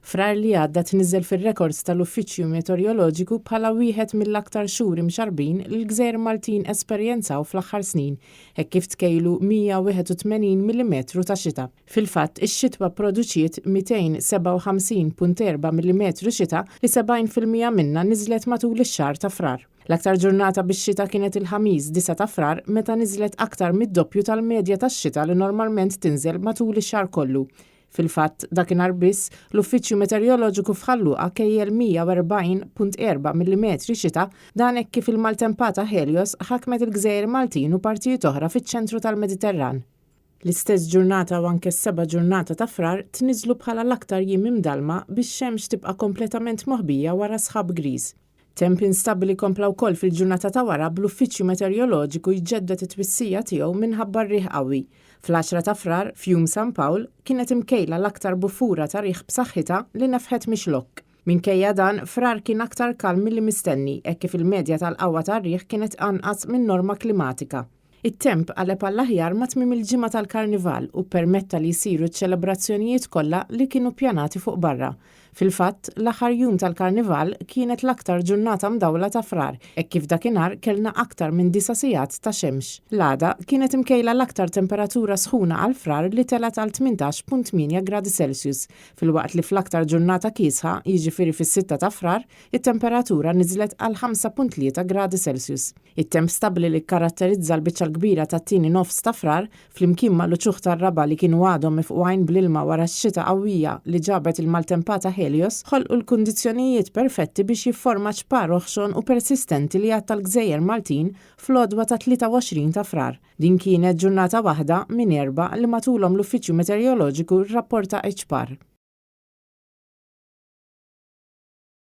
Frar li għadda tniżżel fir-rekords tal-Uffiċċju Meteoroloġiku bħala wieħed mill-aktar xhur imxarrbin li l-gżejjer Maltin esperjenzaw fl-aħħar snin, hekk kif tkejlu 181 millimetru ta' xita. Fil-fatt, ix-xitwa pproduċiet 257.4 millimetru xita li 70% minnha niżlet matul ix-xahar ta' Frar. L-aktar ġurnata bix-xita kienet il-Ħamis 9 ta' Frar meta niżlet aktar mid-doppju tal-medja tax-xita li normalment tinżel matul ix-xahar kollu. Fil-fatt, dakinhar biss, l-Uffiċċju Meteoroloġiku f'Ħal Luqa kejjel 140.4 millimetri xita, dan hekk kif il-maltempata Helios ħakmet il-gżejjer Maltin u partijiet oħra fiċ-ċentru tal-Mediterran. L-istess ġurnata u anke s-seba' ġurnata ta' Frar tniżżlu bħala l-aktar jiem imdallma bix-xemx tibqa' kompletament moħbija wara sħab griż. Temp instabbli kompla wkoll fil-ġurnata ta' wara bl-Uffiċċju Meteoroloġiku jġedded it-twissija tiegħu minħabba r-riħ qawwi. Fl-għaxra ta' Frar, f'Jum San Pawl, kienet imkejla l-aktar buffura ta' riħ b'saħħitha li nefħet mix-Xlokk. Minkejja dan, Frar kien aktar kalm milli mistenni hekk kif il-medja tal-qawwa tar-riħ kienet anqas min-norma klimatika. It-temp qaleb għall-aħjar ma' tmiem il-ġimgħa tal-Karnival u ppermetta li jsiru ċ-ċelebrazzjonijiet kollha li kienu ppjanati fuq barra. Fil-fatt, l-aħħar jum tal-Karnival kienet l-aktar ġurnata mdawla ta' Frar, hekk kif dakinhar kellna aktar minn disa' sigħat ta' xemx. L-għada, kienet imkejla l-aktar temperatura sħuna għal Frar li telgħet għal 18.8 gradi Celsius, filwaqt li fl-aktar ġurnata kiesħa, jiġifieri fis-sitta ta' Frar, it-temperatura niżlet għal 5.3 gradi Celsius. It-temp stabbli li kkaratterizza l-biċċa l-kbira tat-tieni nofs ta' Frar, flimkien mal-uċuħ tar-raba' li kienu għadhom mifqugħin bl-ilma wara x-xita qawwija li ġabet il-maltempata Helios, ħolqu l-kundizzjonijiet perfetti biex jifforma ċpar oħxon u persistenti li għatta l-gżejjer Maltin fl-għodwa tat-23 ta' Frar. Din kienet ġurnata waħda minn erbgħa li matulhom l-Uffiċċju Meteoroloġiku rrapporta ċ-ċpar.